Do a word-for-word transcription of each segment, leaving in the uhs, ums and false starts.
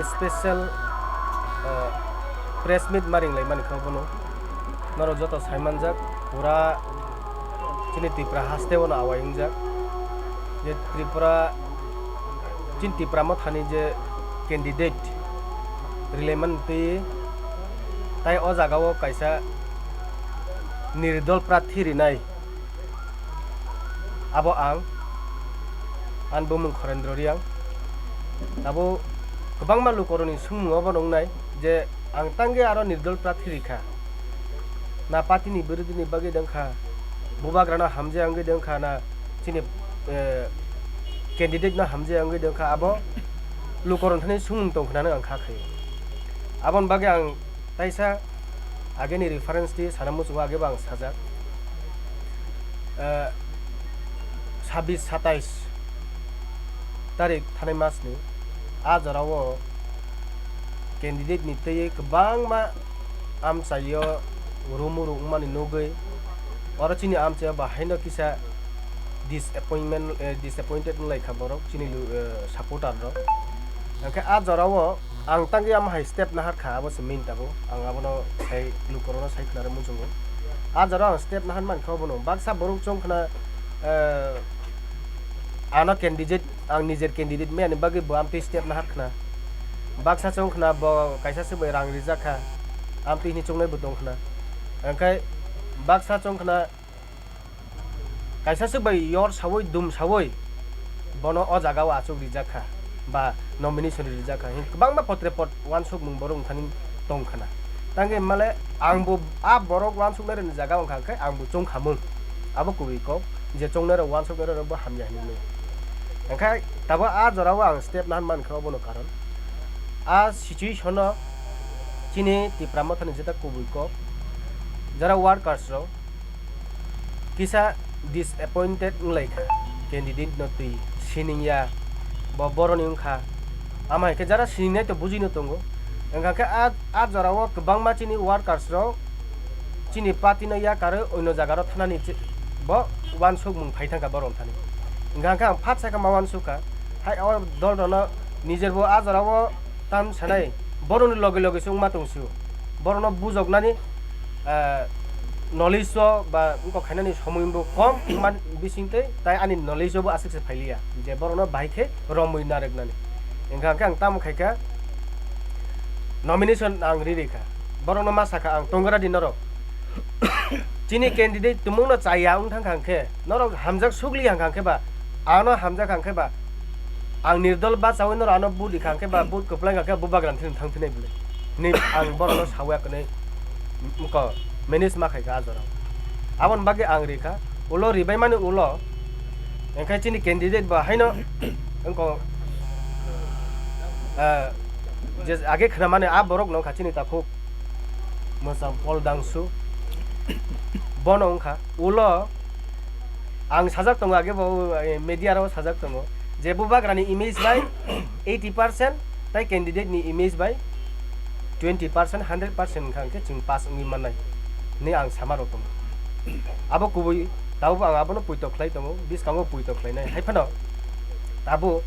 Special, ah, press meet ma ringlaimani kha bono. Norok joto saimanjak, pura chini Tripura haste bono awai wngjak. Je Tripura, chini Tipra Mothani je candidate rilaimani twi, tai o jagao kaisa nirdol prathi rinai. Abo ang, ani bumung Khorendro Riang. Abo kwbangma lukorokni sumung obo nungnai je ang tangwi aro nirdol prathi rikha. Na party ni birodhi ni bagwi dengkha, bubagrano hamjak wngwi dengkha, na chini, eh, candidate no hamjak wngwi dengkha, abo lukorok thani sumung tongkha hinwi ang kha khaio. Aboni bagwi ang taisa ageni reference di sana muchungo, agebo ang sajak. Eh, sabis satais tarik thanai masni a jorao candidate ni twi kwbangma amchaio rumuru wngmani nugwi oro chini amchaio bahaino kisa disappointment, eh, disappointed wnglaikha borok chini lu-, eh, supporter rok. Hwnkhe a jorao ang tangwi ama hai step naharkha, abo se main tabuk. Ang abono sai lukurokno sai khwnarwi muchungo. A jorao ang step nahar mankha obono. Baksa borok chong khna, eh, ano candidate, ang nijer candidate maya ni bagwi bo amtwi step nahar khna. Baksa chong khna bo kaisa se bai rang rijak kha, amtwi hwnwi chongnai bo tong khna. Hwnkhe baksa chong khna, kaisa se bai yor sawi, dum sawi bono o jaga o achuk rijak kha ba nomination rijak kha. Hin kwbangma potre pot wansukmung borok wngthani tong khna. Tangwi male ang bo a borok wansuknai rokni jaga wngkha khe ang bo chong khamung. Abo kubui kok je chongnai rok wansuknai rok bo hamya hinwi. Hwnkhe tabuk a jora o ang step nahan mankha obono karon. A situation o chini Tipra Mothani jeta kubui kok jara workers rok kisa disappointed wnglaikha candidate no twi siningya bo boroni wngkha. Ama hai khe jara siningnai to bujino tongo. Wngkha khe a, a jora o kwbangma chini workers rok chini party no yakarwi oino jaga rok thanani che-, bo wansukmung phai thangkha borok thani. Wngkha khe ang phat sakha ma wansukha, hai o dol rok no nijer bo a jora o tam sanai, borokni loge loge se wngma tong sio. Borokno bujoknani, ah, knowledge o ba wngkok khainani somoi bo kom wngma bising tei, tai ani knowledge o bo aswk se phailiya je borokno bahai khe romwi narwknani. Wngkha khe ang tamo khaikha, nomination ang ri rikha, borokno ma sakha ang tongra di norok. Chini candidate tumungno chaya wng thangkha hwnkhe, norok hamjak sukli hangkha hwnkhe ba, ano hamjak hangkhe ba, ang nirdol bachawi norok ano vote rikha hwnkhe ba, vote kwplai hwnkhe bubagrani thani thang phinai bwle. Ni ang borokno sawi ya kwnwi, wngkha, manage ma khaikha a jorao. Aboni bagwi ang rikha, ulo ribaimani ulo, wngkha chini candidate bo haino, wngkha, ah, je age khwnamani a borok no wngkha chini takhuk. Mwchang Paul Dangsu. Bono wngkha. Ulo ang sajak tongo, age bo, eh, media rok sajak tongo je bubagrani image bai eighty percent tai candidate ni image bai twenty percent, hundred percent wngkha hwnkhe chwng pass wngwi mannai hinwi ang sama rw tongo. Abo kubui, tabuk ang abono puitok khlai tongo, bwskango puitok khlainai. Hai phano tabuk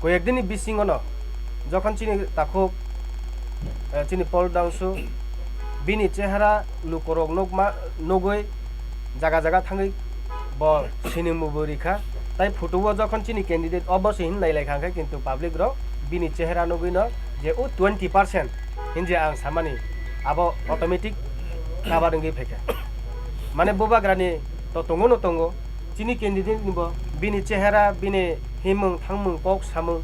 koyek dini bisingono jokhon chini takhuk, eh, chini Paul Dangsu, bini chehara lukurok nukma, nugwi jaga jaga thangwi bo sinimung bo rikha. Tai photo o jokhon chini candidate obo se hin nailaikha hwnkhe, kintu public rok bini chehara nugwino je o twenty percent hinje ang samani abo automatic cover wngwi phaikha. Mane bubagrani to tongo no tongo, chini candidate ni bo bini chehara, bini himung thangmung, kok samung,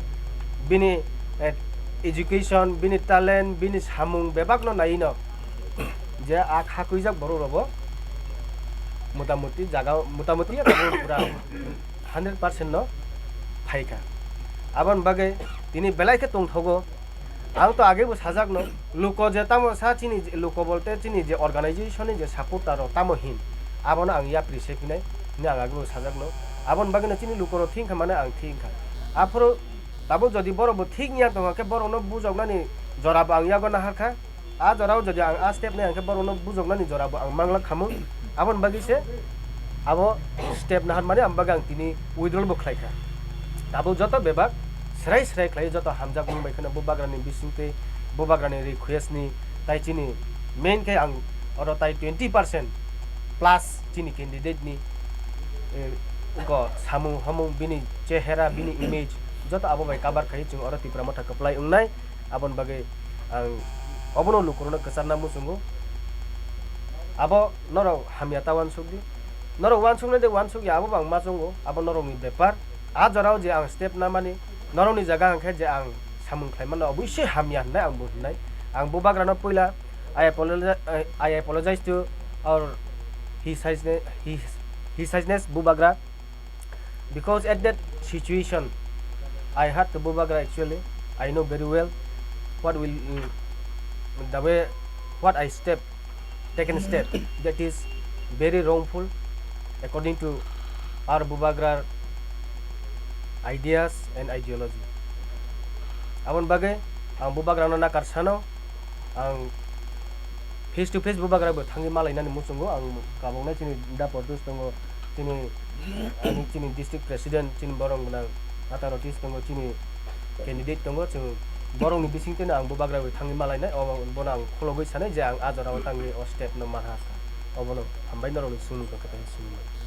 bini, eh, education, bini talent, bini samung bebak no naiwi no je a kha kwijak borok rok bo motamuti jaga, motamuti ya tabuk pura hundred percent no phaikha. Aboni bagwi tini belai khe tongthogo. Ang to age bo sajak no, luko je tamo sa chini je, luko bolte chini je organization ni je supporter rok tamo hin, abono ang yapri se phinai hinwi ang age bo sajak no. Aboni bagwi no chini luko rok thik wngkha mane ang thik wngkha. Aphuru tabuk jodi borok bo thik wngya tongkha khe borok no bujoknani jora bo ang yago naharkha. A jorao jodi ang a step nai hwnkhe borokno bujoknani jora bo ang manglak khamung. Aboni bagwi se abo step naharmani, aboni bagwi ang tini withdrawal bo khlaikha. Tabuk joto bebak srai srai khlai joto hamjakmung bai kheno Bubagrani bisingtwi Bubagrani request ni tai chini main khe ang oro tai twenty percent plus chini candidate ni, eh, wngkha samung hamung bini chehera bini image joto abo bai cover khai chwng oro Tipra Motha kwplai wngnai. Aboni bagwi ang obono lukurokno kwcharna muchungo. Abo norok hamya ta uansuk di. Norok uansuknai de uansuk ya, abo bo ang ma chungo, abo norokni bepar. A jorao je ang step namani, norokni jaga hwnkhe je ang samung khlai mano, oboisoi hamya hwnnai ang bo hwnnai. Ang Bubagrano puila, I apologize, I, I apologize to our His Highness, His, His Highness Bubagra. Because at that situation, I had to Bubagra actually. I know very well what will, mm, the way, what I step, taken step that is very wrongful according to our Bubagra ideas and ideology. Aboni bagwi ang Bubagrano nakar sano, ang face to face Bubagra bo thangwi malainani muchungo ang kaboknai chini da Pordus tongo, chini, ani chini district president, chini borok gwnang Ata Rotis tongo, chini candidate tongo, chwng borokni bisingtwi no ang Bubagra bo thangwi malainai, obo, bono ang khulogwi sanai je ang a jorao tangwi o step no manha, obono hambai norokni sumung tongkha tei sumung.